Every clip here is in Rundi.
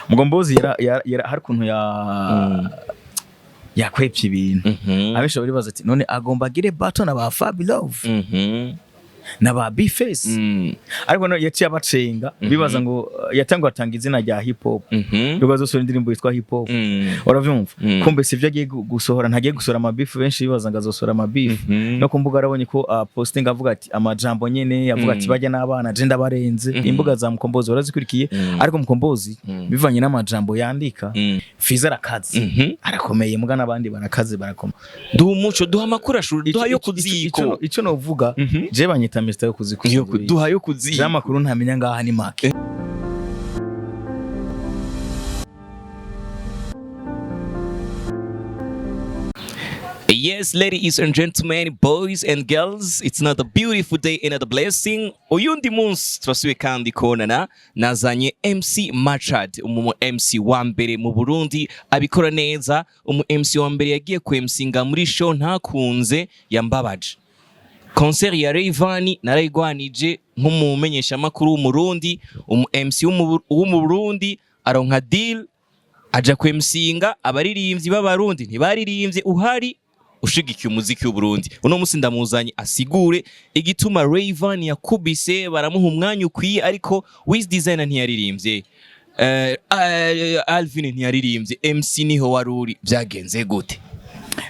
Mugombozi hari ukuntu yakwepye ibintu. Abenshi baribaza ati: "None agomba agire battle na ba Fabi Love na ba B-Face?" Ariko no yaciye abacenga bibaza ngo yatanguye atanga izina rya hip hop, yuko azosohora indirimbo yitwa hip hop. Uravyumva? Kumbe sivyo agiye gusohora, ntagiye gusohora amabifu. Benshi bibaza ngo azosohora amabifu. No ku mbuga arabonye ko posting avuga ati amajambo nyene, avuga ati bajya n'abana je ndabarenze. Imbuga za Mukombozi warazikurikiye? Ariko Mukombozi, bivanye n'amajambo yandika, Fiza arakaze, arakomeye, muga n'abandi barakaze, barakoma. Duha umuco, duha amakuru ashuri, duha yo kuziko. Ico novuga, je banyita Mr yo kuziko. Duha yo kuziko. Je amakuru ntamenya ngaha ni make. Yes, ladies and gentlemen, boys and girls, it's another beautiful day, another blessing. Uyundi munsi turasubiye kandi kubonana, nazanye MC Machad, umu MC wa mbere mu Burundi abikora neza, umu MC wa mbere yagiye ku MCinga muri show ntakunze yambabaje. Concert ya Rayvanny narayigwanije nk'umumenyeshamakuru w'Umurundi, umu MC w'u Burundi aronka deal aja kwemsinga abaririmbyi b'Abarundi ntibaririmbye uhari ushigikiye umuziki w'Uburundi. Uno musi ndamuzanye asigure igituma Rayvanny yakubise baramuha umwanya ukwiye, ariko Wiz Designer ntiyaririmbye, Alvin ntiyaririmbye, MC niho waruri, byagenze gute?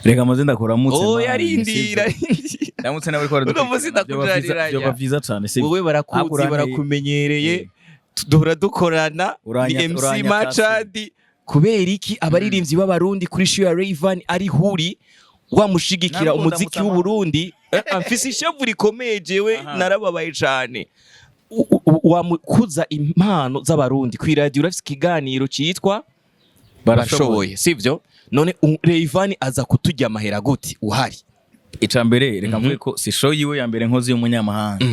Reka maze ndakuramutse. Oh, Man, yarindira. sivyo? Ndamutse nawe ko. Uno musi ndakujariranya. Byoba vyiza cane, sivyo? Wowe barakuzi, barakumenyereye, duhora dukorana, ni MC Uranyatasi. Machadi. Kubera iki abaririmbyi b'Abarundi kuri show ya Rayvanny ari huri wamushigikira Ntabwo umuziki ndamutsa. w'Uburundi? Mfise ishavu rikomeye jewe, narababaye cane. Wamukuza impano z'Abarundi kw'iradiyo, urafise ikiganiro citwa Barashoboye, sivyo? None Rayvanny aza kuturya amahera gute uhari? Ica mbere, reka mvuge ko si show yiwe ya mbere nkozi y'umunyamahanga.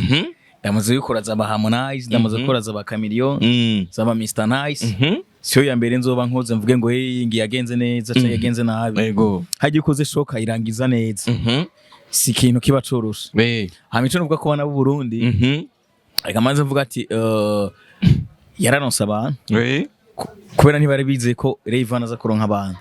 Ndamaze gukora zaba Harmonize, ndamaze gukora zaba Chameleone, zaba Mr Nice. Siyo ya mbere nzoba nkoze mvuge ngo hey, ngi yagenze neza canke yagenze nabi. Hagiye ukoze show kayirangiza neza, si ikintu kiba coroshe. Hama ico novuga ko bana b'u Burundi, reka maze mvuga ati yararonse abantu kubera ntibari bizeye ko Rayvanny aza kuronka abantu.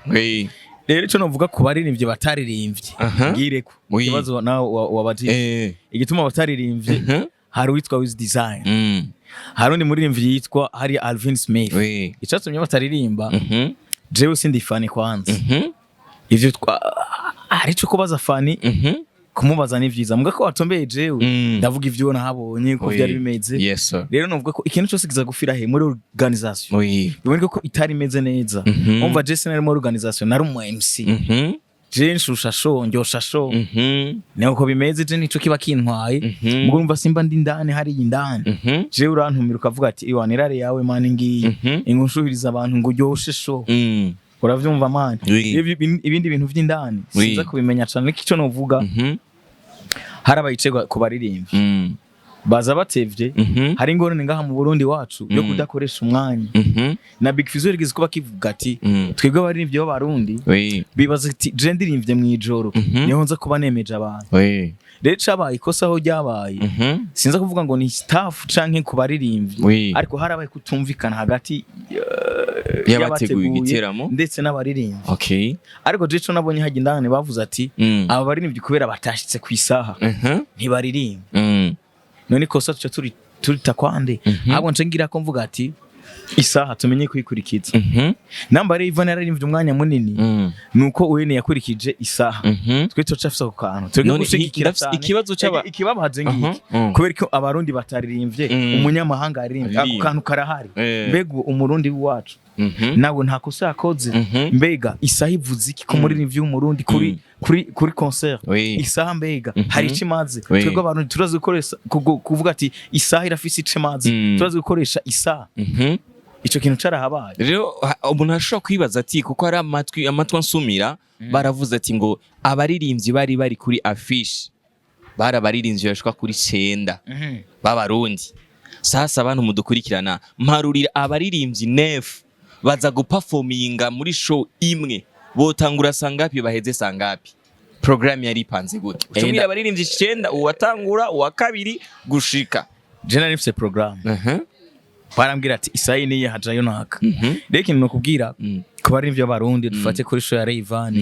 Rero ico novuga ku baririmbyi bataririmbye, ngireko ikibazo nawe wabajije, igituma bataririmbye, hari uwitwa Wiz Design, hari undi muririmbyi yitwa hari Alvin Smith. Icatumye bataririmba, jewe sindi fan kwanza. Ivyo hari ico kubaza fan, kumubaza ni vyiza, muga ko watombeye jewe, ndavuga ivyo nahabonye ko vyari bimeze. Yes sir. Rero novuga ko ikintu cyose kiza gufira he muri organisation. Biboneka ko itari imeze neza. Umva, je sinari muri organisation, nari umu MC. Je nshusha show, ndyosha show. Niko bimeze, je nico kiba kintwaye. Mugo urumva simba ndi indani, hariya indani. Je urantumira ukavuga ati: "Iwana irare yawe man, ngiyi ingushuhiriza abantu ngo uryoshe show." Uravyumva man? Ibindi bintu vy'indani sinza kubimenya cane, ariko ico novuga, hari abayicegwa ku baririmbyi baza batevye. Hari ingorane ngaha mu Burundi wacu yo kudakoresha umwanya. Na Big Fizzo yigeze kuba kivuga ati: "Twebwe abaririmbyi b'Abarundi bibaza ati je ndirimbye mw'ijoro, niho nza kuba nemeje abantu." Rero cabaye ikosa aho ryabaye, sinza kuvuga ngo ni staff canke ku baririmbyi, ariko harabaye kutumvikana hagati y'abateguye igiteramo ndetse n'abaririmbyi. Ariko je ico nabonye hajya indani, bavuze ati aba baririmbyi kubera batashitse ku isaha ntibaririmba. None ikosa tuca turi turita kwande? Ahubwo nce ngira ko mvuga ati isaha tumenye kuyikurikiza. Namba rero Ivan yararimbye umwanya munini, nuko wene yakurikije isaha. Twe turacafise ako kantu twebwe None gushigikira ndafise cane. ikibazo Ikibabaje ngiki: kubera ko Abarundi bataririmbye, umunyamahanga aririmbye, ako kantu karahari. Mbega Umurundi wacu nawe nta kosa yakoze? Mbega isaha ivuze iki ku muririmbyi w'Umurundi kuri concert? Isaha mbega hari ico imaze? Twebwe Abarundi turazi gukoresha kuvuga ati isaha irafise ico imaze. Turazi gukoresha isaha. Ico kintu carahabaye. Rero umuntu ashobora kwibaza ati kuko hari amatwi ansumira, baravuze ati ngo abaririmbyi bari kuri affiche bari abaririmbyi bashika kuri cenda b'Abarundi. Sasa abantu mudukurikirana, mparurira abaririmbyi neuf baza guperforminga muri show imwe, botangura sangapi, baheze sangapi? Programme yari ipanze gute? Ucumbwira abaririmbyi icenda, uwatangura, uwa kabiri, gushika Je nari mfise programme. Barambwira ati isaha niyi hajayo naka. Rero ikintu nokubwira ku baririmbyi b'Abarundi, dufate kuri show ya Rayvan,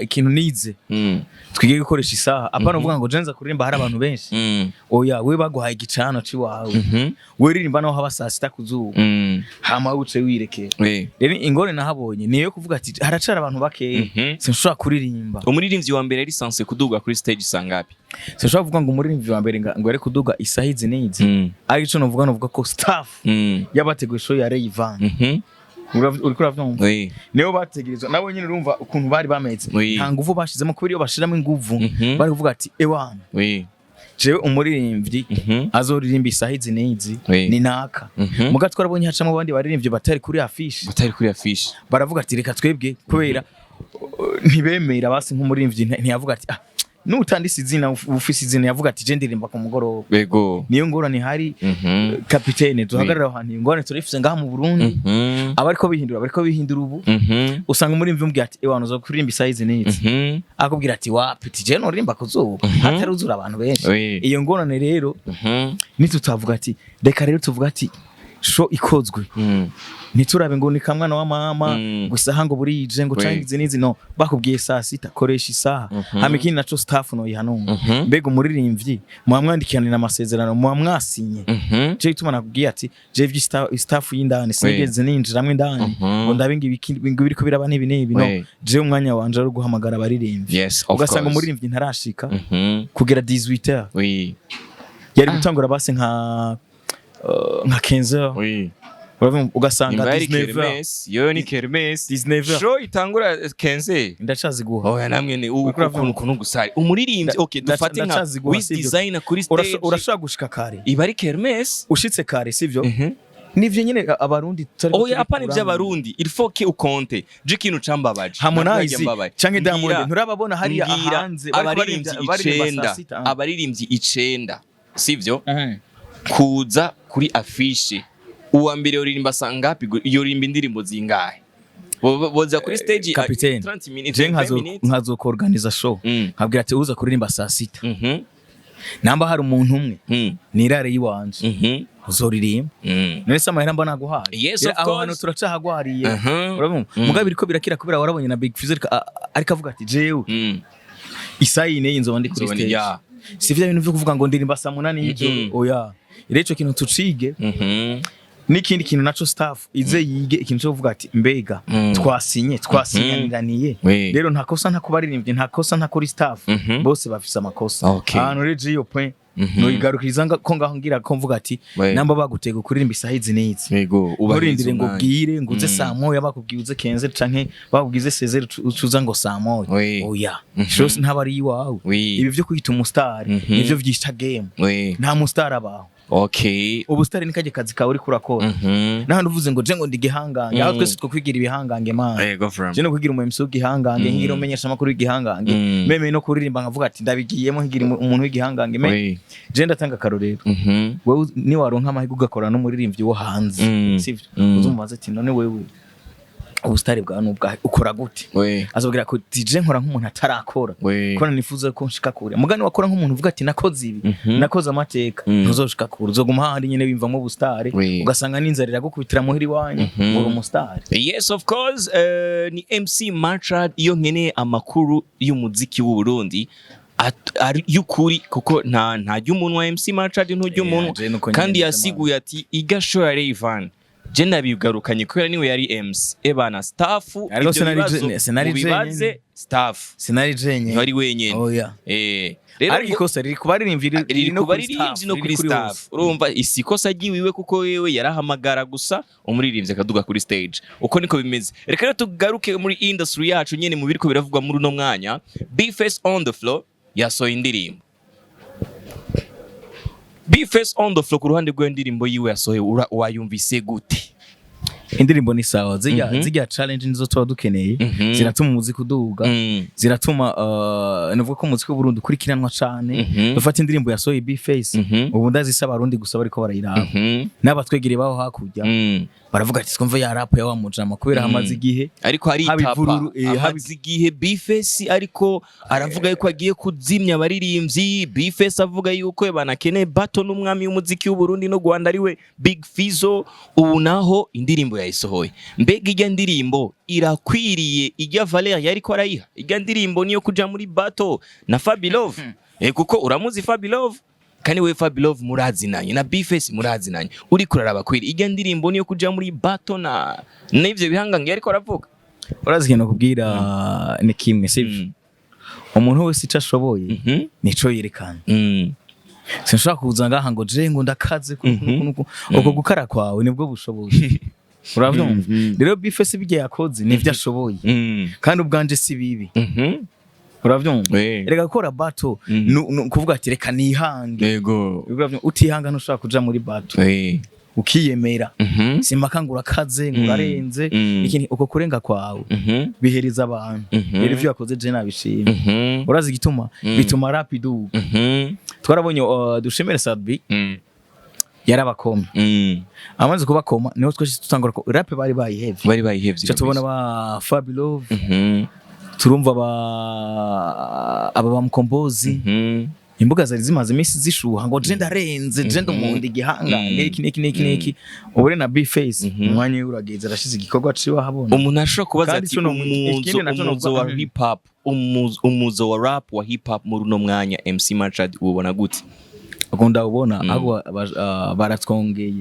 ikintu nize, twige gukoresha isaha. Apana uvuga ngo jenza kuririmba hari abantu benshi. Oya, we baguhaye igicano ciwawe, we ririmba naho haba saa 6 ku zuba, hama uce wirekera. Rero ingorane nahabonye niyo kuvuga ati haracara abantu bakeya, sinshobora kuririmba. Umuririmbyi wa mbere yari censé kuduga kuri stage sangapi? Sinshobora kuvuga ngo umuririmbyi wa mbere ngo yari kuduga isaha izi n'izi, ariko ico novuga ko staff y'abateguye show ya Rayvan, uriko uravyumva, nibo bategerezwa nabo nyine. Urumva ukuntu bari bameze, nta nguvu bashizemo, kubera iyo bashiramo inguvu bari kuvuga ati ewana, jewe umuririmbyi azoririmba isaha izi n'izi ni naka. Muga twarabonye hacamo abandi baririmbyi batari kuri affiche. Batari kuri affiche. Baravuga ati reka twebwe, kubera ntibemera basi nk'umuririmbyi ntiyavuga ati ah, nutandise izina ufise izina, yavuga ati je ndirimba ku mugoroba. Niyo ngorane ihari. Kapitene, duhagarara aho hantu, ingorane turifise ngaha mu Burundi. Abariko bihindura, bariko bihindura ubu. Usanga umuririmbyi umubwira ati ewana, uza kuririmba isaha izi n'izi, akubwira ati wapi, ati je noririmba ku zuba hataruzura abantu benshi. Iyo ngorane rero nitutavuga ati reka rero tuvuga ati show ikozwe, ntiturabe ngo ni kamwana wa mama, ngo isaha ngo burije, ngo canke izi n'izi. No bakubwiye saa 6, koresha isaha. Hama ikindi naco, staff no yihanunga. Mbega umuririmbyi muba mwandikiranira amasezerano, muba mwasinye? Je gituma nakubwiye ati je staff y'indani sinigeze ninjiramwo indani ngo ndabe ngo ibiki, ngo biriko biraba n'ibi n'ibi. No je umwanya wanje ari guhamagara abaririmbyi, Yes, of ugasanga course. umuririmbyi ntarashika kugera 18h. Yari gutangura basi nka 15h. Urabona, ugasanga Nimba yari 19h. Kermesse, yo ni kermesse. 19h. Show itangura 15. Ndacaziguha. Oya, namwe ni Uriko uravuga. ukuntu gusari umuririmbyi, okay, dufate nka Ndacaziguha, Wiz sivyo? Designer kuri stage. Urashobora gushika kare. Iba ari kermesse. Ushitse kare, sivyo? Nivyo nyene Abarundi tutari Oya, apana ivy'Abarundi, il faut que ukonte. Je ikintu cambabaje, Harmonize Mbabaye. canke Diamond, Mbwira- nturababona hariya mbwira hanze bariko abaririmbyi baririmba icenda, saa 6, ah. abaririmbyi 9, sivyo, kuza kuri affiche, uwa mbere yoririmba sangapi? Yoririmba indirimbo zingahe? Boza kuri stage Kapitene, 30 minutes, je 20 minutes. nkazokorganiza show, nkabwira ati uza kuririmba saa 6, namba hari umuntu umwe nirare yiwanje uzoririmba. None se amahera mba naguhaye? Yes, Rero of aho course. hantu turacahagwariye. Urabona, mugabo biriko birakira, kubera warabonye na Big Fizzo ariko avuga ati jewe isaha iyi n'iyi nzoba ndi kuri Nzoba stage. Si vya bintu vyo kuvuga ngo ndirimba saa 8 y'ijoro. Oya, rero ico kintu tucige. N'ikindi kintu naco, staff ize yige ikintu cyo kuvuga ati mbega twasinye, twasinyaniraniye. Rero nta kosa nta kubaririmbyi, nta kosa nta kuri staff, bose bafise amakosa. Ahantu rero iyo point noyigarukiriza ko ngaho ngira ko mvuga ati namba bagutega kuririmba isaha izi n'izi, Yego, nturindire ngo umwanya. bwire ngo uze saa 1, bakubwiye uze 15 canke bakubwize sezere ucuza ngo saa 1. Oya, show ntaba ari iwawe. Ibi vyo kwita umustar nivyo vyita game. Nta mustar abaho. Ubustar ni kajya kazi kawe uriko urakora. N'ahandi uvuze ngo je ngo ndi igihangange, aho twese twokwigira ibihangange, man. Yego, from. Je no kwigira umu MC w'igihangange, nkigira umumenyesha amakuru w'igihangange, même no kuririmba nkavuga ati ndabigiyemo, nkigira umuntu w'igihangange me. Je ndatanga akarorero. Wewe niwaronka amahirwe ugakorana n'umuririmbyi wo hanze, sivyo? Uzumubaza ati none wewe ubusitari bwawe n'ubwahe, ukora gute? Azobwira ko DJ nkora nk'umuntu atarakora, ko nifuza ko nshika kure. Mugani wakora nk'umuntu uvuga ati nakoze ibi, nakoze amateka, ntuzoshika kure, uzoguma hahandi nyene wimvamo ubusitari, ugasanga n'inzara iragukubitira muhira iwanyu ngo uri umusitari. Yes, of course. Ni MC Marchard. Iyo nkeneye amakuru y'umuziki w'u Burundi ari y'ukuri, kuko nta ry'umuntu wa MC Marchard nturya umuntu, Je nuko kandi nyene. yasiguye ati igasho ya Rayvan je nabigarukanye kubera niwe yari MC, ebana staff. Ariko Ivyo bibazo sinari mubibaze jenyene. staff. Sinari jenye. Ntwari wenyene. Oya. Rero ariko ikosa riri ku baririmbyi, riri no ku kuri baririmbyi staff, no riri kuri kuri staff. hose. Urumva isi ikosa ryiwiwe, kuko wewe yarahamagara gusa umuririmbyi akaduga kuri stage. Uko niko bimeze. Reka rero tugaruke muri industry yacu nyene, mu biriko biravugwa muri uno mwanya, Bface on the floor yasohoye indirimbo. Bface on the floor, ku ruhande rw'iyo ndirimbo yiwe yasohoye, wayumvise gute? Indirimbo ni sawa, zirya challenge nizo tuba dukeneye, ziratuma umuziki uduga, ziratuma navuga ko umuziki w'Uburundi ukurikiranwa cane. Dufata indirimbo ya Soy B Face, ubu ndazisaba Abarundi gusa bariko barayiraba, n'abatwegereye baho hakurya baravuga ati: "Twumve ya rap ya wa mujama," kubera hamaze igihe ariko haba aritapa. ivururu, Amaze igihe B-Face ariko aravuga yuko agiye kuzimya abaririmbyi. B-Face avuga yuko banakeneye battle n'umwami w'umuziki w'Uburundi no Rwanda, ariwe Big Fizzo. Ubu naho indirimbo yayisohoye. Mbega ijya ndirimbo irakwiriye ijya valeur yariko arayiha? Ijya ndirimbo niyo kuja muri battle na Fabilove? Kuko uramuzi Fabilove, kandi we Fabilove murazinanye na B-Face murazinanye, uri kuraraba kwiri ijya ndirimbo niyo kuja muri battle na n'ivyo bihangange yariko aravuga? Urazi ikintu kubwira ni kimwe, sivyo? Umuntu wese ico ashoboye nico yerekana. Sinshobora kuza ngaha ngo je ngo ndakaze kuku uko. Gukara kwawe nibwo bushobozi, uravyumva? Rero B-Face bijya yakoze nivyo ashoboye, kandi ubwanje si bibi, uravyumva? Reka gukora battle kuvuga ati: "Reka nihange." Uravyumva? Utihanga ntushobora kuja muri battle. Ukiyemera, simpaka ngo urakaze, ngo urarenze. Ikindi, uko kurenga kwawe bihereza abantu. Rero ivyo yakoze je nabishimye. Urazi igituma? Bituma rap iduga. Twarabonye, dushimire Sadbi, yarabakoma. Amaze kubakoma niho twese tutangura ko rap bari bayihevye. Bari bayihevye. Ico tubona ba Fabilove, turumva ba aba bamukombozi, imbuga zari zimaze iminsi zishuha ngo je ndarenze, je ndumunda igihangange, iki niki niki niki. Ubu rero na B-Face umwanya we urageze, arashize igikorwa ciwe ahabona. Umuntu ashobora kubaza Kandi ati cuno umuzo ikindi naco umuzo wa hip hop, umuzo wa rap wa hip hop muri uno mwanya, MC Machad, ubona gute? Ukunda ubona ahubwo baratwongeye,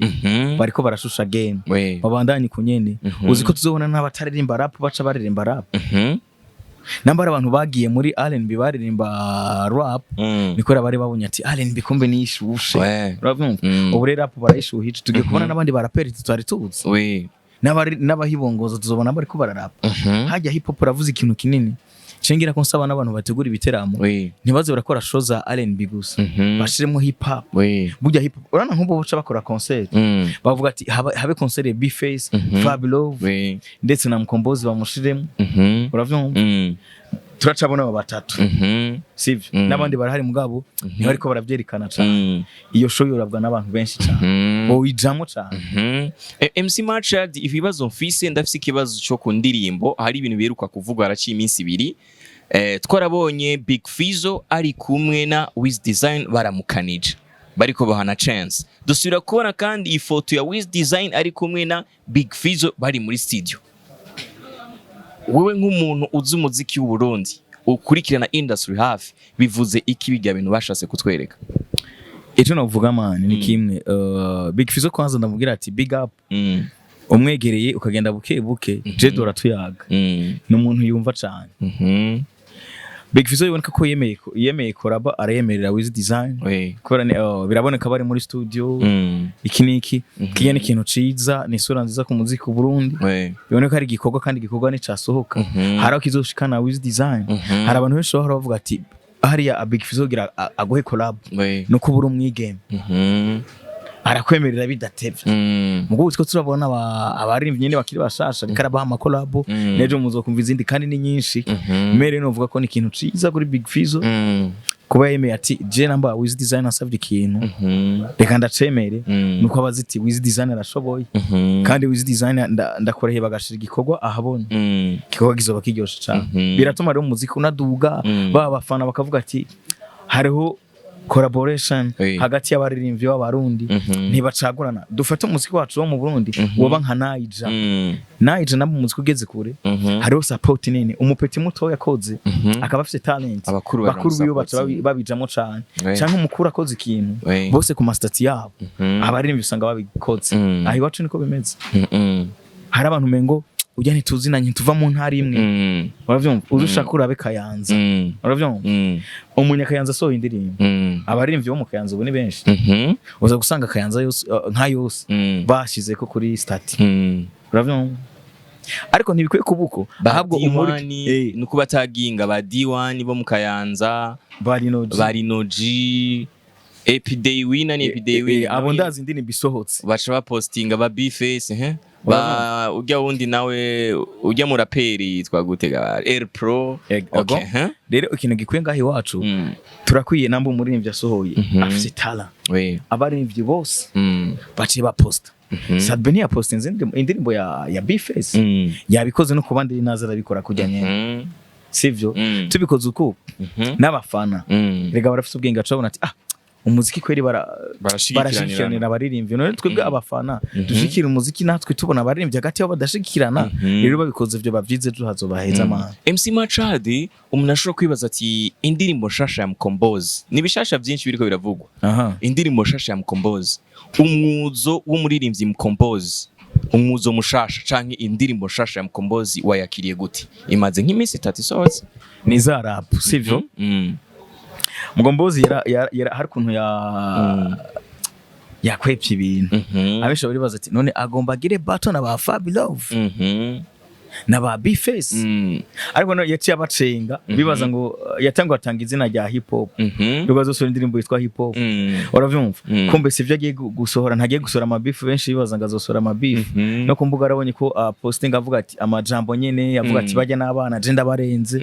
bariko barashusha game. Babandanye ku nyene. Uzi ko tuzobona n'abataririmba rap baca baririmba rap? Namba ari abantu bagiye muri R&B baririmba rap, niko bari babonye ati R&B kumbe nishushe. Urabyumva? Ubu rero rap barayishuhije, tugiye kubona n'abandi baraperi tutari tuzi, n'abahibongoza tuzobona bariko bararapa. Hajya hip hop uravuze ikintu kinini, cengira ko nsaba n'abantu bategura ibiteramo ntibaze barakora show za R&B gusa, bashiremo hip hop. Burya hip hop, urana nk'ubu baca bakora concert, bavuga ati habe concert ya B-Face, Fab Love, ndetse na Mkombozi bamushiremo. Uravyumva? Turacabona abo batatu, sivyo? N'abandi barahari, mugabo ntibariko baravyerekana cane. Iyo show yorabwa n'abantu benshi cane, bowijamwo cane. MC Machad, ibibazo mfise, ndafise ikibazo cyo ku ndirimbo. Hari ibintu biheruka kuvugwa haraciye iminsi 2. Twarabonye Big Fizzo ari kumwe na Wiz Design baramukanije, bariko bahana chance. Dusubira kubona kandi ifoto ya Wiz Design ari kumwe na Big Fizzo bari muri studio. Wewe nk'umuntu uzi umuziki w'u Burundi, ukurikirana industry hafi, bivuze iki bijya bintu bashatse kutwereka? Ico novuga, man, ni kimwe. Big Fizzo kwanza ndamubwira ati: "Big up." Umwegereye ukagenda buke buke, je dora tuyaga, ni umuntu yumva cane. Big Fizzo biboneka ko yemeye collabo, arayemerera Wiz Design, kubera biraboneka bari muri studio. Iki niki kiya ni ikintu ciza, ni isura nziza ku muziki w'u Burundi. Biboneka ari igikorwa, kandi igikorwa nicasohoka hari aho kizoshikana Wiz Design. Hari abantu benshi bahora bavuga ati hariya Big Fizzo gira aguhe collab no kubura umwigeme, arakwemerera bidatevye. Mugo utwo turabona abaririmbyi nyene bakiri bashasha ariko arabaha ama collabo, n'ejo muzokumva izindi kandi ni nyinshi. Mere novuga ko ni ikintu ciza kuri Big Fizzo kuba yemeye ati: "Je namba Wiz Design asavye ikintu, reka ndacemere." Nuko abazi ati Wiz Design arashoboye, kandi Wiz Design ndakoreye bagashira igikorwa ahabona, igikorwa kizoba kiryoshe cane. Biratuma rero umuziki unaduga, baba bafana bakavuga ati hariho collaboration hagati y'abaririmbyi b'Abarundi, ntibacagurana. Dufate umuziki wacu wo mu Burundi woba nka Niger. Niger nabo umuziki ugeze kure, hariho support nini. Umupeti mutoya akoze, akaba afite talent, Abakuru bakuru biwe baca baramusapotinga. babijamwo cane, canke umukuru akoze ikintu, bose ku ma status yabo abaririmbyi usanga babikoze. Aho iwacu niko bimeze. Hari abantu mengo ujya ntituzinanye, tuva mu ntara imwe. Uravyumva? Uzi ushaka urabe Kayanza, uravyumva? Umunyakayanza asohoye indirimbo, abaririmbyi bo mu Kayanza ubu ni benshi. Uza gusanga Kayanza yose, nka yose, bashize ko kuri status. Uravyumva? Ariko ntibikwiye kuba uko. Ba Ahubwo D1, nuko bataginga ba D1 bo mu Kayanza, barinoji, ba Rinoji, Epiday Winner, ni Epiday Winner. Abo ndazi indirimbo isohotse baca bapostinga ba B-Face, he Ba ujya wundi nawe, ujya mu raperi yitwa gute ga? Air Pro. Ego. Okay, huh? Rero ikintu gikwiye ngaho iwacu, turakwiye namba umuririmbyi asohoye afise talent, abaririmbyi bose baciye baposta. Sadbe ntiyapostinze indirimbo ya B-Face, yabikoze no ku bandi, naza arabikora kujya nyene, sivyo? Tubikoze uko, n'abafana rega barafise ubwenge, bacabona ati: "Ah, umuziki kweri Barashigikiranira. barashigikiranira abaririmbyi." None twebwe abafana dushikira umuziki, natwe tubona abaririmbyi hagati yabo badashigikirana. Rero babikoze ivyo bavyize, ejo hazobaheza amana. MC Machad, umuntu ashobora kwibaza ati indirimbo nshasha ya Mkombozi, ni bishasha byinshi biriko biravugwa, indirimbo nshasha ya Mkombozi, umwuzo w'umuririmbyi Mkombozi, umwuzo mushasha canke indirimbo nshasha ya Mkombozi, wayakiriye gute? Imaze nk'iminsi 3 isohotse. Ni za rap, sivyo? Mugombozi yara hari ukuntu ya yakwepye ibintu. Abenshi baribaza ati: "None agomba agire battle na ba Fabi Love na ba B-Face?" Ariko no yaciye abacenga, bibaza ngo yatanguye atanga izina rya hip hop, nubwo azosohora indirimbo yitwa hip hop. Uravyumva? Kumbe sivyo agiye gusohora, ntagiye gusohora amabifu. Benshi bibaza ngo azosohora amabifu. No ku mbuga arabonye ko posting avuga ati amajambo nyene, avuga ati bajya n'abana, je ndabarenze.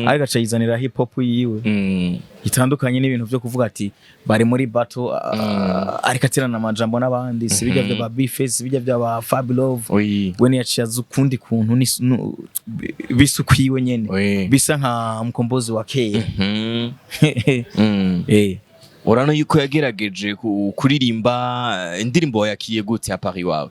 Ariko aca yizanira hip hop yiwe itandukanye n'ibintu vyo kuvuga ati bari muri battle, ariko aterana amajambo n'abandi. Si bijya vya ba B-Face, si bijya vya ba Fab Love. We niyaciye aza ukundi kuntu bisa ukwiwe nyene, bisa nka Mkombozi wa kera. Urabona yuko yagerageje kuririmba indirimbo. Wayakiriye gute à part iwawe?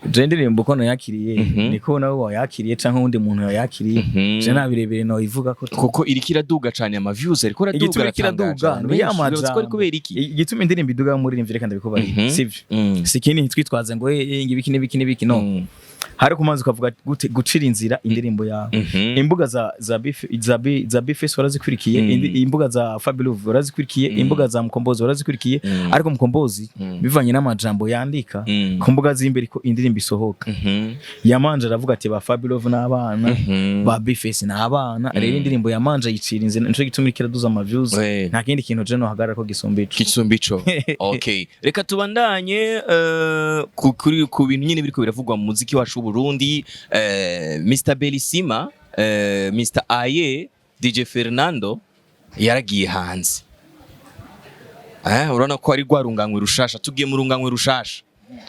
Je indirimbo uko nayakiriye niko nawe wayakiriye canke uwundi muntu yayakiriye. Je nta birebire noyivuga ko. Kuko iriko iraduga cane, ama views ariko araduga. Igituma iriko iraduga Aratangaje. ni ya Benshi bibaza ko ari majambo. Kubera iki? Igituma indirimbo iduga y'umuririmbyi, reka ndabikubarira, sivyo? Si ikindi, ntitwitwaze ngo ngo ibiki n'ibiki n'ibiki, no. Hari kumanza ukavuga gute gucira inzira indirimbo yawe. Imbuga za Beef za B za Bface warazikurikiye, imbuga za Fabilove warazikurikiye, imbuga za Mkombozi warazikurikiye. Ariko Mkombozi, bivanye n'amajambo yandika ku mbuga z'imbere ko indirimbo isohoka, yamanje aravuga ati ba Fabilove n'abana, ba Bface n'abana. Rero indirimbo yamanje yicira inzira, nico gituma iriko iraduza ama views. Nta kindi kintu je nohagarara ko gisumba ico. Kisumba ico. Okay, reka tubandanye ku bintu nyine biriko biravugwa mu muziki wacu w'u Burundi. Mr Belisima, Mr Aye, DJ Fernando yaragiye hanze. Urabona ko ari rwa runganywe rushasha, tugiye mu runganywe rushasha.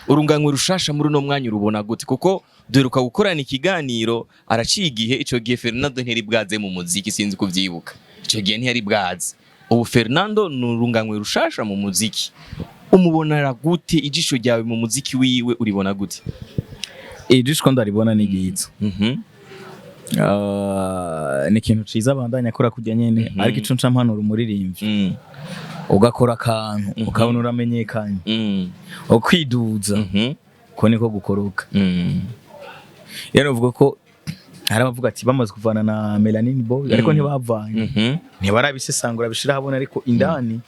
Urunganywe rushasha muri uno mwanya urubona gute? Kuko duheruka gukorana ikiganiro araciye igihe, ico gihe Fernando ntiyari bwaze mu muziki, sinzi kuvyibuka. Ico gihe ntiyari bwaze. Ubu Fernando ni urunganywe rushasha mu muziki. Umubonera gute? Ijisho ryawe mu muziki wiwe uribona gute? Ijisho ko ndaribona ni ryiza. Ah, ni ikintu ciza, abandanya akora kujya nyene. Ariko ico nca mpanura umuririmbyi, ugakora akantu ukabona uramenyekanye, ukwiduza, ko niko gukoroka. Rero uvuga ko hari abavuga ati bamaze kuvana na Melanin Boy, ariko ntibavanye, ntibarabisesangura bishira habona, ariko indani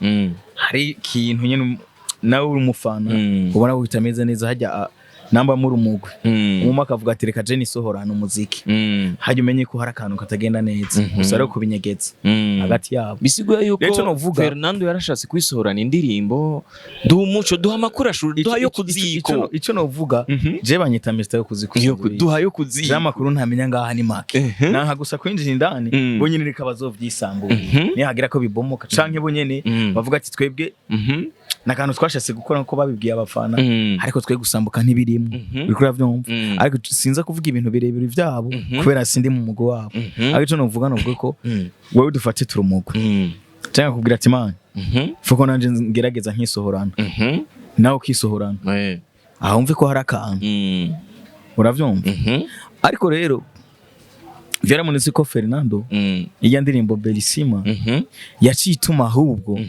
hari ikintu nyene nawe uri umufana ubona ko bitameze neza. Hajya namba muri umugwi, umwe akavuga ati: "Reka je nisohorana umuziki," hajya umenye ko hari akantu katagenda neza, gusa ari kubinyegeza hagati yabo. Bisigura yuko Rero ico novuga- Fernando yarashatse kwisohorana indirimbo. Duha umuco, duha amakuru ashuri, duha yo kuziko. Ico novuga, je banyita Mr yo kuziko. Yo duha yo kuziko. Je amakuru ntamenya ngaha ni make. Nanka gusa kwinjira indani. Bo nyene reka bazovyisambura nihagira ko bibomoka, canke bo nyene bavuga ati: "Twebwe nakantu twashatse gukora nkuko babibwiye abafana, ariko twe gusambuka ntibirimo." Uriko uravyumva? Ariko sinza kuvuga ibintu birebire vyabo kubera sindi mu mugwi wabo. Ariko ico novuga, novuga ko wewe dufate turi umugwi, canke kubwira ati: "Man, fuko nanje ngerageza nkisohorana," nawe ukisohorana, aho mve ko hari akantu. Uravyumva? Ariko rero vyaramunitse ko Fernando iya ndirimbo Belisima yaciye ituma ahubwo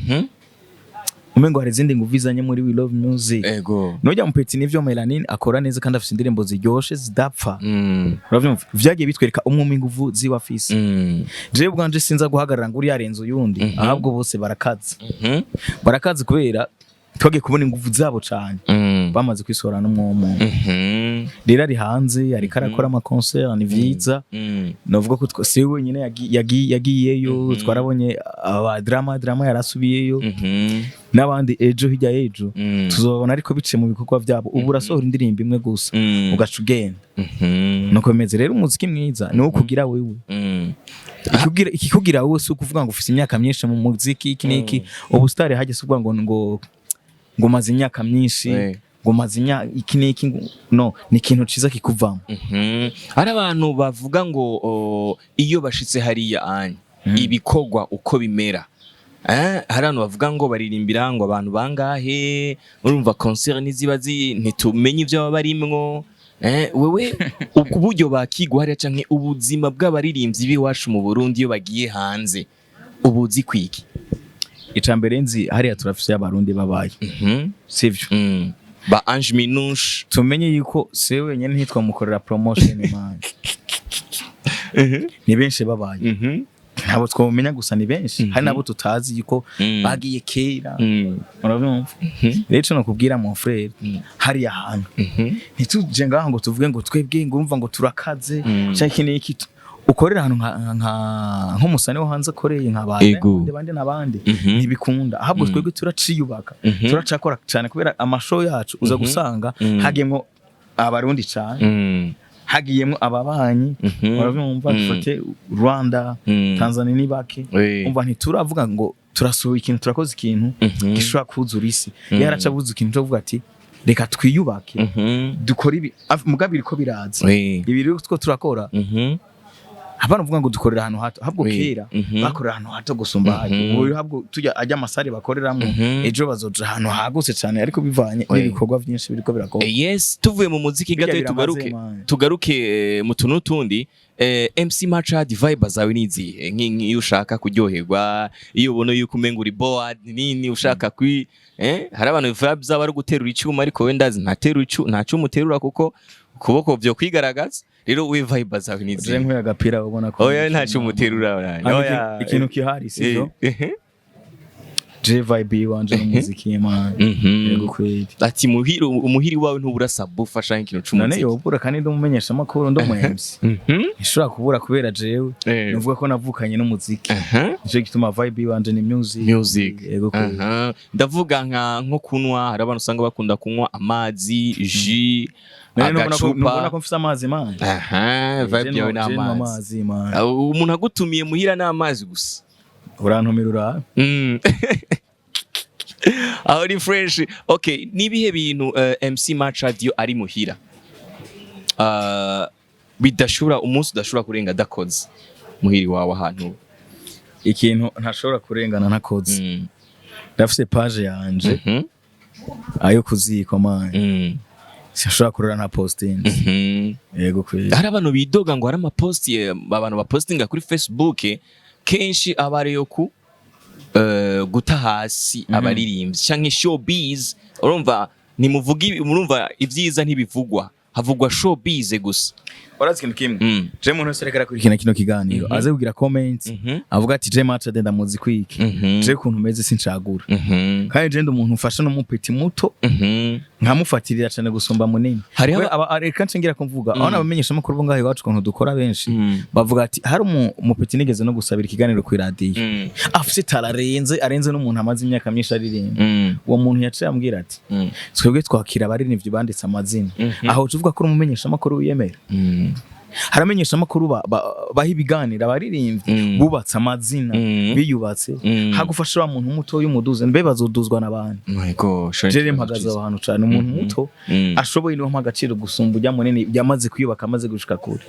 umengo hari izindi nguvu izanye muri We Love Music. Nujya mu petit, nivyo Melanin akora neza kandi afite indirimbo ziryoshe zidapfa. Uravyumva? Vyagiye bitwereka umwe mu inguvu ziwe afise. Jewe ubwanje sinza guhagarara ngo uri yarenze uyundi, ahubwo bose barakaze. Barakaze kubera Twagiye kubona ingufu zabo cane bamaze kwisohora n'umwomo. Rero ari hanze, ariko arakora ama concert, ni vyiza. Novuga ko si we wenyine yagiyeyo. Twarabonye aba Drama yarasubiyeyo n'abandi ejo hirya y'ejo tuzobona, ariko biciye mu bikorwa byabo. Ubu urasohora indirimbo imwe gusa, ugaca ugenda. Nuko bimeze. Rero umuziki mwiza ni uwo kugira wewe. Ikikugira wowe si ukuvuga ngo ufise imyaka myinshi mu muziki, iki n'iki. Ubu star hageze uvuga ngo umaze imyaka myinshi, ngo umaze imyaka iki n'iki, no ni ikintu ciza kikuvamo. Hari abantu bavuga ngo iyo bashitse hariya anya ibikorwa uko bimera, hari abantu bavuga ngo baririmbira ngo abantu bangahe, urumva concert ntiziba ntitumenye ivyo baba barimwo. Wewe ubwo buryo bakigwa hariya canke ubuzima bw'abaririmbyi b'iwacu mu Burundi iyo bagiye hanze ubuzi kwiki? Ica mbere nzi, hariya turafise Abarundi babaye, sivyo? Ba Ange Minouche. Tumenye yuko si we wenyine, ntitwamukorera promotion man, ni benshi babaye. Ntabwo twamumenya gusa, ni benshi. Hari nabo tutazi yuko bagiye kera. Urabyumva? Rero ico nokubwira, mon frère, hariya hantu ntituje ngaho ngo tuvuge ngo twebwe ngo urumva ngo turakaze canke iki n'iki. Ukorera ahantu nk'umusani wo hanze akoreye nka ba Diamond, bandi n'abandi, ntibikunda. Ahubwo twebwe turaciyubaka, turacakora cyane, kubera ama show yacu uza gusanga hagiyemwo Abarundi cyane, hagiyemwo ababanyi. Urabyumva? Dufate Rwanda, Tanzania, ni bake. Umva, ntituravuga ngo turasohoye ikintu, turakoze ikintu gishobora kuzura isi. Yaraca abuze ikintu cyo kuvuga ati reka twiyubake, dukore ibi. Mugabo biriko biraza. Ibi rero two turakora, hapana uvuga ngo dukorera ahantu hato. Ahubwo kera bakorera ahantu hato gusumba hajya. Ubu rero ahubwo tujya ajya ama salle bakoreramwo, ejo bazoja ahantu hagutse cyane, ariko bivanye n'ibikorwa byinshi biriko birakorwa. Yes, tuvuye mu muziki Bijya gato biramaze, tugaruke man. tugaruke mu tuntu n'utundi. MC Machad, vibe zawe ni izihe? Nk'iyo ushaka kuryoherwa, iyo ubona yuko umenga uri bored nini, ushaka kwi hari abantu vibe zabo ari guterura icyuma, ariko we ndazi ntaterura icyuma, nta cyuma uterura kuko ukuboko vyo kwigaragaza. Rero we vibe zawe ni Je izihe? nkuye agapira, ubona ko Oya, nta cyuma uterura. Hano Oya. ikintu kihari, sivyo? Eh. Je vibe yiwanje n'umuziki, man. Yego kweli. Ati muhiri, umuhiri wawe ntubura subwoofer canke ikintu None c'umuziki? yobura kandi ndi umumenyesha makuru, ndi umu MC. Nshobora kubura kubera jewe nuvuga ko navukanye n'umuziki. Nico gituma vibe yiwanje ni music. Music. Yego kweli. Aha. Ndavuga nko kunywa, hari abantu usanga bakunda kunywa amazi, jus, None nubona agacupa. ko mfise amazi, man. Aha, vibe yawe ni Je nywa amazi. amazi, man. Ah, umuntu agutumiye muhira ni amazi gusa. Urantumira urabe. Aho ni fresh. Okay, nibihe bintu MC Machad iyo ari muhira bidashobora, umunsi udashobora kurenga adakoze muhiri wawe ahantu? Ikintu ntashobora kurengana ntakoze, ndafise page yanje ayo kuziko, man. Sinshobora kurora nta posting. Yego kweli. Hari abantu bidoga ngo hari ama post abantu bapostinga kuri Facebook kenshi aba ariyo ku guta hasi abaririmbyi canke showbiz. Urumva ntimuvuga murumva ivyiza ntibivugwa, havugwa showbiz gusa. Urazi ikintu kimwe? Je muntu wese ariko arakurikirana kino kiganiro aze kugira comment, avuga ati je Machad ndamuzi kwiki. Je kuntu meze sincagura, kandi je ndi umuntu ufasha n'umupeti muto, nkamufatirira cyane gusumba munini. Hariho Reka nshingira kumvuga aho nabamenyesha amakuru bo ngaho iwacu ukuntu dukora. Benshi bavuga ati hari umupeti nigeze no gusabira ikiganiro ku iradiyo, afise tara arenze, arenze n'umuntu amaze imyaka myinshi aririmba. Uwo muntu yaciye ambwira ati twebwe twakira abaririmbyi banditse amazina. Aho tuvuga ko uri umumenyesha amakuru wiyemera. Haramenyesha amakuru baha ibiganiro abaririmbyi bubatse amazina, biyubatse. Hagufasha wa muntu muto y'umuduze, mbe bazoduzwa n'abandi? My gosh. Jere mpagaze aho hantu cane. Umuntu muto ashoboye niwe mpa agaciro gusumba ujya munini yamaze kwiyubaka, amaze gushika kure.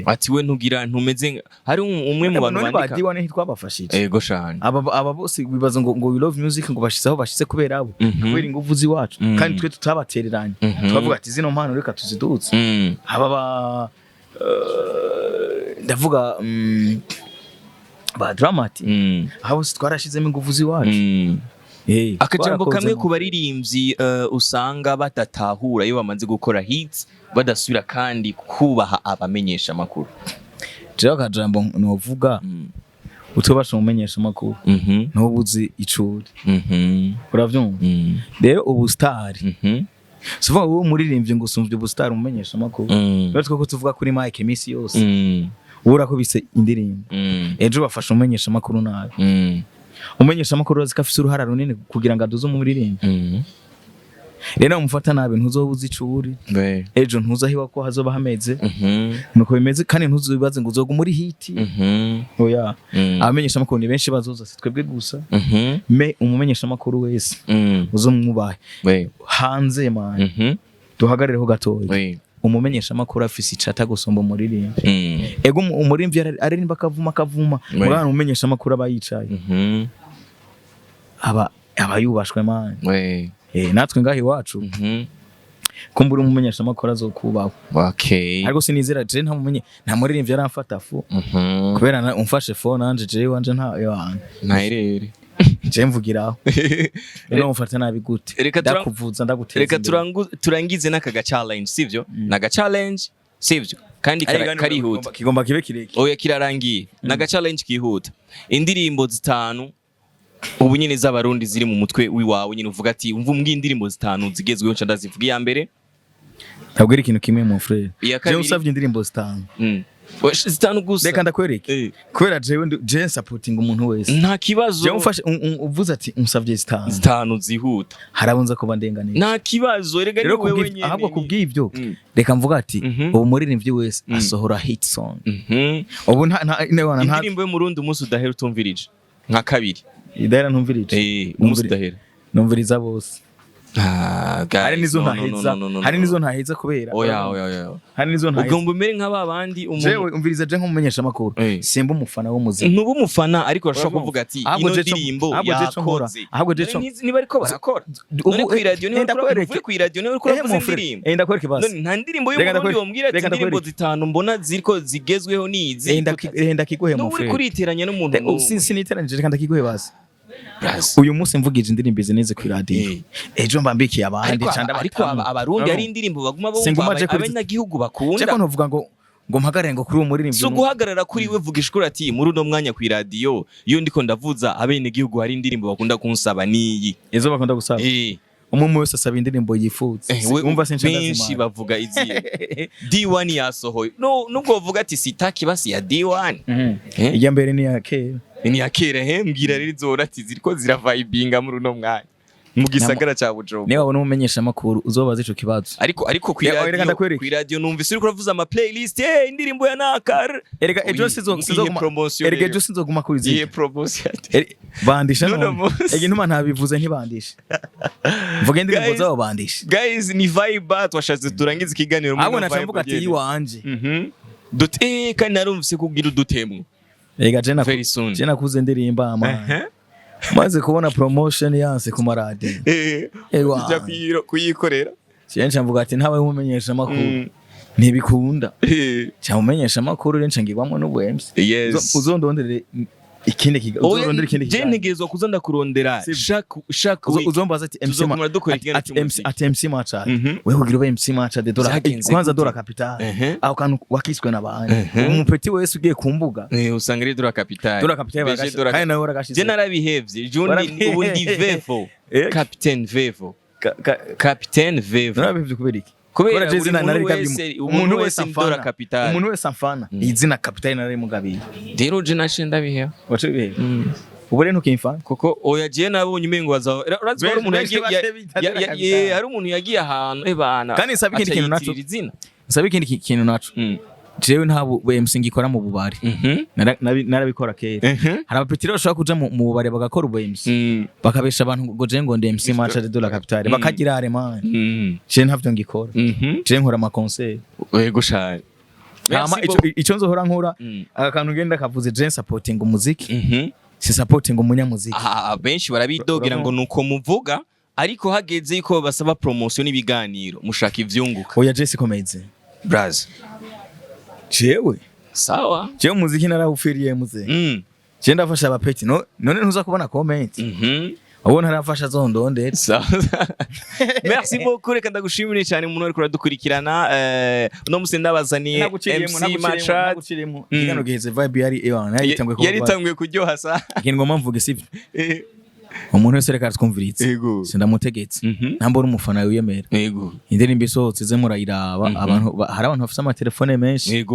Ati we ntugira ntumeze hari umwe mu bantu None ba bandika. D1 ntitwabafashije? Ego shana. Aba bose bibaza ngo we love music, ngo bashize aho bashize kubera abo, kubera ingufu z'iwacu, kandi twe tutabatereranye. Twavuga ati zino mpano reka tuziduze. Aba ba ndavuga ba Dramati, aho bose twarashizemo ingufu z'iwacu. Akajambo Twarakoze kamwe ku baririmbyi usanga badatahura iyo bamaze gukora hits badasubira kandi kubaha abamenyesha amakuru. Jewe akajambo novuga, Utubasha umumenyesha amakuru, ntubuzi icuri. Uravyumva? Rero ubu star, suvuga wowe umuririmbyi ngo usumvye ubu star umumenyesha amakuru. Rero ko tuvuga kuri mic iminsi yose, wowe urakubise indirimbo, ejo bafasha umumenyesha amakuru nabi. Umumenyesha amakuru urazi ko afise uruhara runini kugira ngo aduze umuririmbyi. Rero umufata nabi, ntuzoba uzi ico uri. Ejo ntuzahiwa ko hazoba hameze. Nuko bimeze, kandi ntuzibaze ngo uzoguma uri hit. Oya. Abamenyesha amakuru ni benshi bazoza, si twebwe gusa. Me umumenyesha amakuru wese uzomwubahe. Hanze man, duhagarireho gatoya. Umumenyesha amakuru afise icata gusumba umuririmbyi. Ego, umuririmbyi aririmba akavuma akavuma. Mugabo umumenyesha amakuru aba yicaye, aba yubashwe man. Natwe ngaho iwacu, kumbura umumenyesha amakuru azokubahwa. Ariko sinizera, je nta mumenye, nta muririmbyi aramfata faux. Kubera umfashe faux nanje, je wanje nta yohana. Ntaherere. Je mvugiraho rero, umfata nabi gute? Reka Ndakuvuza, ndaguteza Reka imbere. Turangize n'aka ga challenge, sivyo? Naga challenge, sivyo? Kandi Ariko karihuta. Kigomba kibe kirekire. Oya, kirarangiye. Naga challenge kihuta. Indirimbo zitanu ubu nyine z'Abarundi ziri mu mutwe wiwawe nyine, uvuga ati umva umbwiye indirimbo zitanu zigezweho, nca ndazivuga. Iya mbere. Ndabwira ikintu kimwe, mon frère. Iya Jewe kabiri. usavye indirimbo zitanu, Oya, zitanu gusa. Reka ndakwereke. Kubera jewe jewe supporting umuntu wese. Nta kibazo. Jewe umfashe uvuze ati unsavye zitanu, Zitanu zihuta. harabunza kuba ndenganiye. Nta kibazo, erega ni Rero wewe nyene. ahubwo kubw'ivyo, reka mvuga ati ubu muririmbyi wese asohora hit song. Ubu nta ne nta Indirimbo yo mu Rundi umunsi udahera utumvirije nka kabiri. Idahera ntumvirije? Eh, umunsi udahera. Numviriza bose. Ah, guys, Hari nizo no, no, ntaheza. no, no, no, no, Hari no. nizo ntaheza kubera Oya, oya, oya. hari nizo ntaheza. Ugomba umere nka ba bandi umuntu Jewe umviriza, je nk'umumenyesha makuru, simba umufana w'umuziki. Ntuba umufana, ariko urashobora kuvuga ati Ahubwo ino je ndirimbo ahubwo je co nkora. yakoze. Ahubwo je None niba ariko barakora, Ubu none kw'iradiyo niba ndakwereke. uvuye kw'iradiyo, niba uriko uravuza Mon frère, indirimbo. Ndakwereke basi. None nta ndirimbo Reka y'Umurundi wombwira ati reka indirimbo ndakwereke. zitanu mbona ziriko zigezweho nizi? Ndakiguhe, mon N'ubu uri frère. kuriteranya n'umuntu n'umwe. Siniteranije, reka ndakiguhe basi. Brazi. Uyu munsi mvugije indirimbo izi neze kw'iradiyo, ejo mba mbikiye abandi. Ariko Ca ariko ndabatamu. Abarundi hari indirimbo baguma bumva Singuma je abanyagihugu bakunda. Ceko ntuvuga ngo mpagarare ngo kuri uwo muririmbyi. Si uguhagarara kuri we, vuga ishuri ati muri uno mwanya kw'iradiyo iyo ndiko ndavuza, abenegihugu hari indirimbo bakunda kunsaba niyi. Izo bakunda gusaba, umwe wese asaba indirimbo yifuza. Wumva sinca Benshi ndazimara. bavuga izi D1 yasohoye, no nubwo bavuga ati sitaki basi ya D1. Ijya mbere ni iya kera. Ni ya kera. He, mbwira rero izora ati ziriko ziravibinga muri uno mwanya mu gisagara ca Bujumbura. Niba wabona umumenyesha amakuru uzobaza ico kibazo. Ariko Reka ndakwereke. kw'iradiyo numvise uriko uravuza ama playlist, indirimbo ya nakar. Erega ejo Iyihe sinzoguma promotion erega rero? ejo sinzoguma kuri Iyihe zirya. promotion? Bandisha. None None munsi. ege ntuma ntabivuze, ntibandisha mvuga indirimbo Guys, zabo, bandisha. Guys, ni vibe twashatse turangize ikiganiro muri Ahubwo ino naca vibe mvuga ati nyene. iwanje. Dute kandi narumvise kugira udutemwe Erega je very soon. Je nakuze ndirimba ama maze kubona promotion yanse ku maradiyo. Ewa. Ujya kuyikorera. Je nca mvuga ati ntawe umumenyesha amakuru ntibikunda. Nca mumenyesha amakuru rero nca ngirwamwo n'ubu MC. Uzondondere ikindi Oya, uzondondere ikindi je kiganiro. ntegerezwa kuza ndakurondera Sivyo. chaque week. Uzombaza ati MC Tuzokumara dukora ikiganiro ati MC cy'umuziki. ati MC Machad, wewe kugira ube MC Machad, dora Vyagenze kwanza gute? dora capital. Aho kantu wakiswe n'abandi. Umupeti wese ugiye ku mbuga, Usanga ari Dora Capital. Dora Capital. Beje Dora. Kandi nawe waragashize. Je narabihevye. Je ubu ndi Vevo. Captain Vevo. Captain Vevo. Narabihevye kubera iki? Kubera je buri izina muntu nararigabiye wese, umuntu wese ni Dora amfana. Capital. Umuntu wese amfana izina Capital narimugabiye. Rero je nashe ndabiheba. Wace bihevye, ubu rero ntukimfana. Kuko oya, je nabonye umengo baza urazi ko hari umuntu Benshi yagiye bace bita Dora Capital. hari umuntu yagiye ahantu ebana Kandi nsaba ikindi aca kintu naco. yitirira izina. Nsaba ikindi kintu naco. Jewe nta MC ngikora mu bubari. Narabikora kera. Hari abapetiri bashobora kuja mu bubari bagakora ubu MC, bakabesha abantu ngo je ngo ndi MC Machad de la Capitale, bakagira are man. Je ntavyo ngikora. Je nkora ama concert. Yego shari. Hama Merci. ico nzohora nkora, aka kantu ngenda kavuze, je supporting umuziki, si supporting umunyamuziki. Ah, benshi barabidogera ngo nuko muvuga, ariko hageze yuko basaba promotion n'ibiganiro mushaka ivyunguka. Oya, je sikomeze. Braz. Jewe Sawa. jewe umuziki narawupfiriye muze. Je ndafasha abapeti, no none ntuza kubona comment. Ubu ntarafasha zondondera. Sawa. Merci beaucoup, reka ndagushimire cyane umuntu ariko uradukurikirana. Uno musi ndabazaniye MC Machad. Naguciriyemo igano giheze, vibe yari ewana yari itanguye kuba Yari itanguye kuryoha sa. Ikintu ngomba mvuge, sivyo? Umuntu wese reka twumviritse. Sindamutegetse. Ntabwo uri umufana wiyemera. Indirimbo isohotse ze murayiraba. Abantu hari abantu bafite amatelefone menshi.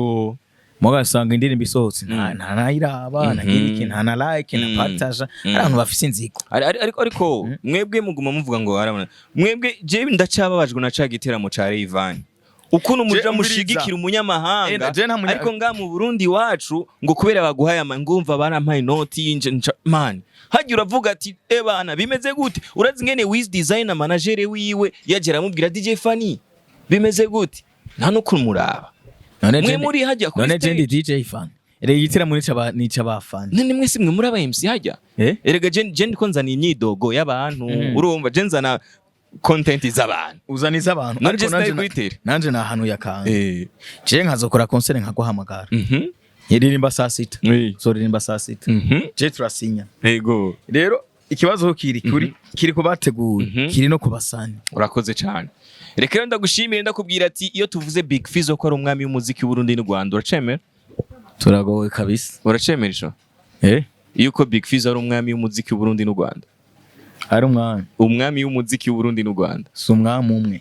Mugasanga indirimbo isohotse nta nayiraba, ntagira iki, nta na like, nta partage. Hari abantu bafise inzigo. Ariko mwebwe muguma muvuga ngo harabona mwebwe, je ndacyababajwe na ca giteramo ca Rayvanny, ukuntu muja Je, umviriza. mushigikira umunyamahanga. Eh, je nta Ariko nga mu Burundi wacu ngo kubera baguhaye ama ngumva barampaye inoti yinje man hajya uravuga ati: "E bana, bimeze gute?" Urazi ngene Wiz Designer, manager wiwe, yaje aramubwira: "DJ Fanny, bimeze gute?" Nta no kumuraba. None Mwe je muri hajya kuri none je ndi stage. DJ Fan, rero igitaramo nica abafana. None mwese mwe muri aba MC hajya. Eh. Erega je ndiko nzana imyidogo y'abantu. Urumva je nzana content z'abantu. Uzaniza abantu. None Ariko je sinari nanje kuyitera. Nanje nahanuye akantu. Je nkazokora concert nkaguhamagara, nyiririmba saa 6, zoririmba saa 6, je turasinya. Rero ikibazo kiri kuri kiri kubateguye, kiri no kubasani. Urakoze cyane. Reka rero ndagushimire, ndakubwira ati iyo tuvuze Big Fizzo ko ari umwami w'umuziki w'Uburundi n'u Rwanda, uracemera? Turagowe kabisa. Uracemera ico? Eh. Yuko Big Fizzo ari umwami w'umuziki w'Uburundi n'u Rwanda. Ari umwami. Umwami w'umuziki w'Uburundi n'u Rwanda. Si umwami umwe.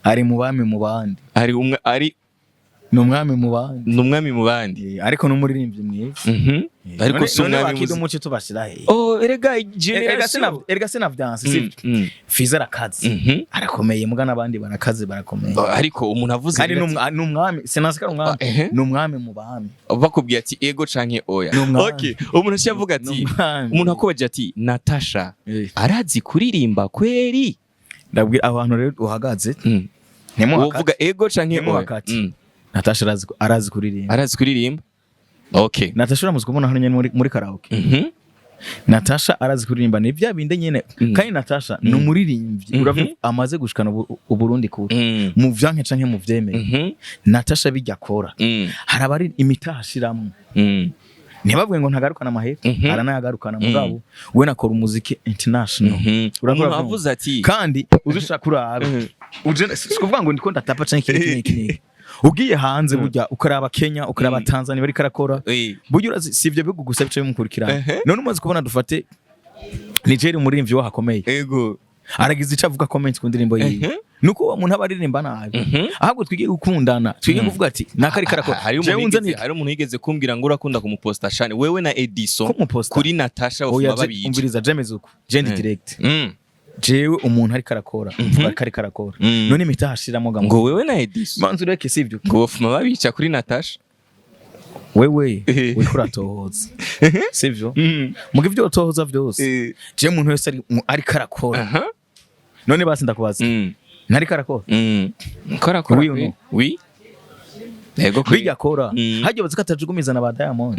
Ari mu bami mu bandi. Ari umwe ari Ni umwami mu bandi. Ni umwami mu bandi. Eh, ariko n'umuririmbyi mwiza. Ariko si None umwami bakida w'umuziki. Umuco tubashira he? Oh, erega Erega generation erega sinavyanse, sivyo? Fiza arakaze, arakomeye, muga n'abandi barakaze, barakomeye. Oh, ariko umuntu avuze Kandi agira ati- ni umwami, sinasi ko ari umwami. Ah, ehe. Ni umwami mu bami. Bakubwiye ati ego canke oya. Ni umwami. Okay, umuntu aciye avuga ati Ni umwami. umuntu akubaje ati: "Natasha arazi kuririmba kweri?" Ndabwira abantu rero uhagaze, ntimuhakate. Wovuga ego canke oya? Ntimuhakate. Natasha arazi kuririmba. Arazi kuririmba, okay. Natasha uramuzi kubona hano nyene muri karaoke. Natasha arazi kuririmba, ni bya bindi nyene. Kandi Natasha ni umuririmbyi. Uravuga amaze gushikana Uburundi kure, mu vyanke canke mu vyemeye. Natasha bijya akora, hari abari imitaha ashiramwo, ntibavuge ngo ntagarukana amahera. Aranayagarukana, mugabo we nakora umuziki international. Urakora Umuntu vyumva. avuze ati Kandi uzushaka urabe, uje si kuvuga ngo ndiko ndatapa canke iki n'iki n'iki, ugiye hanze burya ukaraba Kenya, ukaraba Tanzania bariko arakora. Burya urazi si ivyo bihugu gusa bice bimukurikirana. None umaze kubona, dufate Nigeria, umuririmbyi waho akomeye aragize icyo avuga, comment ku ndirimbo yiwe, nuko uwo muntu aba aririmba nabi. Ahubwo twige gukundana, twige kuvuga ati naka ariko arakora. Hari Jewe umuntu unzaniye hari umuntu yigeze kumbwira ngo urakunda kumuposta shane wewe na Edison. Kumuposta? Kuri Natasha Oya, bafuma babica. Umviriza, jemeze uko je ndi direct. Jewe umuntu ariko arakora, mvuga ko ariko arakora. None imitaha ashiramo ga Ngo wewe na Edison manzi ureke, sivyo? Ngo bafuma babica kuri Natasha. Wewe uriko uratohoza, sivyo? Muga ivyo utohoza vyose, je umuntu wese ariko arakora. None basi ndakubaza, ntariko arakora? Kora kora. Oui ou non? Oui. Yego kuri. Bijya akora, harya bazi ko atajugumizana ba Diamond.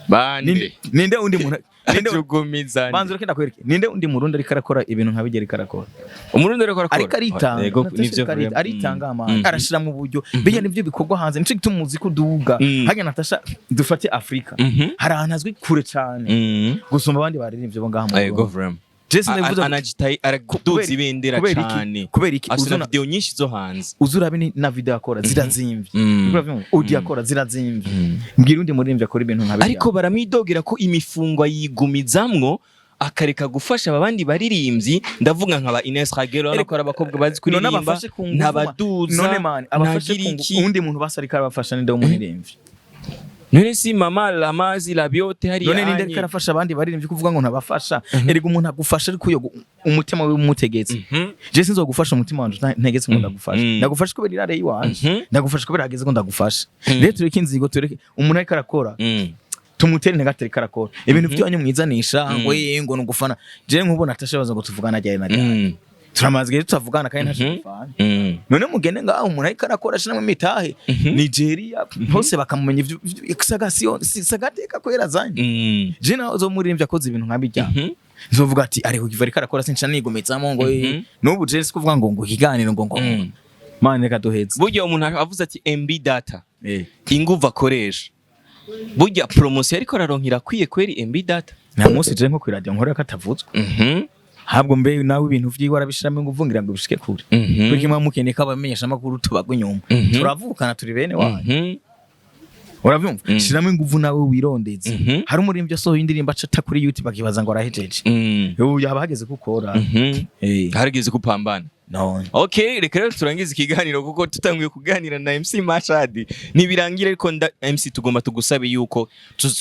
Bande. Ninde undi muntu, ninde Ajugumizana. Banza ureke ndakwereke, ninde undi murundi ariko arakora ibintu nka bijya ariko arakora? Umurundi ariko arakora. Ariko aritanga. Yego, Natasha nivyo ariko vraiment. aritanga amana, arashira mu buryo bijya nivyo bikorwa hanze, nico gituma umuziki uduga. Harya Natasha, dufate Afrika, hari ahantu azwi kure cane gusumba abandi baririmbyi bo ngaha mu Yego Burundi. vraiment. Je sinabivuze Anagitayi araduza ibendera kubera iki? cane. Kubera iki? Afite na video nyinshi zo hanze. Uza urabe na video akora zirazimvye. Uravyumva? Audio akora zirazimvye. Mbwira undi muririmbyi akora ibintu nka bijya. Ariko baramwidogera ko imifungo ayigumizamwo akareka gufasha abandi baririmbyi, ndavuga nka ba Ines Ragelo, urabona ko ari abakobwa bazi None kuririmba. abafashe ku ngufu Ntabaduza. None man abafashe Ntagira ku ngufu, iki. undi muntu basi ariko arabafasha ninde w'umuririmbyi? None si mama Lamazi Labiote hariya? None ninde ariko arafasha abandi baririmbyi kuvuga ngo ntabafasha? Erega umuntu agufasha ariko uyo umutima wiwe umutegetse. Je sinzogufasha umutima wanje ntegetse ngo ndagufasha. Ndagufasha kubera irare yiwanje. Ndagufasha kubera hageze ko ndagufasha. Rero tureke inzigo, tureke umuntu ariko arakora, tumutere intege ariko arakora ibintu byanyu mwizanisha ngo ye ngo nugufana. Je nkubona Natasha baza ngo tuvugana ryari na ryari? Turamaze igihe tutavugana kandi ntaco dupfana. None mugende ngaho umuntu ariko arakora ashiramwo imitahe, Nigeria hose bakamumenya sagasiyo sagateka ko yarazanye. Je nawe uzomuririmbyi akoze ibintu nka bijya, nzovuga ati ariko kiva ariko arakora, sinca nigometsamo ngo n'ubu je si kuvuga ngo ikiganiro ngo man reka duheze. Burya umuntu avuze ati MB Data, inguvu akoresha burya promotion ariko araronka irakwiye kweri MB Data? Nta munsi je nko kw'iradiyo nkorera katavuzwe. Habwo mbe nawe ibintu vyiwe arabishiramo inguvu ngira ngo bishike kure. Kuko imwe mukeneye ko abamenyesha amakuru tubagwa inyuma. Turavukana, turi bene wanyu. Uravyumva? Shiramo inguvu nawe wirondeze. Hari umuririmbyi asohoye indirimbo acata kuri YouTube akibaza ngo arahejeje. Ubu yaba hageze gukora. Harigeze kupambana. No. Okay, reka rero turangize ikiganiro kuko tutanguye kuganira na MC Machad ntibirangira, ariko MC tugomba tugusabe yuko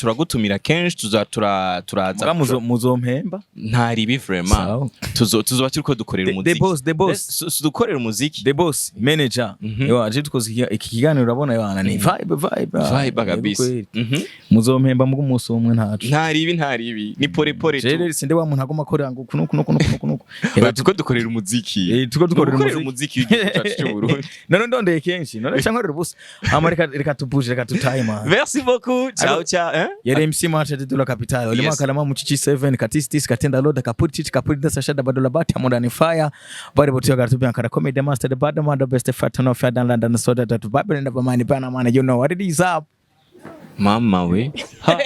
turagutumira kenshi, tuza turaza. Muga muzompemba. Nta ribi vraiment. Sawa. Tuzoba turiko dukorera The umuziki. boss, the boss. Dukorera umuziki. The boss manager. Yo aje dukoze iki kiganiro, urabona yana ni vibe vibe. Vibe Yego kabisa. kweli. Muzompemba muga umunsi umwe ntaco. Nta ribi, nta ribi, ni pole pole tu. Jewe sinde wa muntu agomba akorera ngo kuno kuno kuno kuno kuno. Oya, turiko dukorera umuziki. Eh, turiko dukorera Gukorera umuziki. umuziki w'igihugu cyacu cy'u Burundi. None ndondeye kenshi none cyangwa nkorera ubusa. Hama reka tubuje, reka tutaye man. Merci beaucoup, ciao ciao, hein? Yari MC Machad de la Capitale. Olima kalama muchichi 7 katistis katenda loda kapuri chichi kapuri dasa shada badola bati amundani fire. Bari botiyo garatubi ankara comedy master the bad man the best fat no fat and London so that to Babylon never mind Panama, you know what it is up. Mama we. Ha.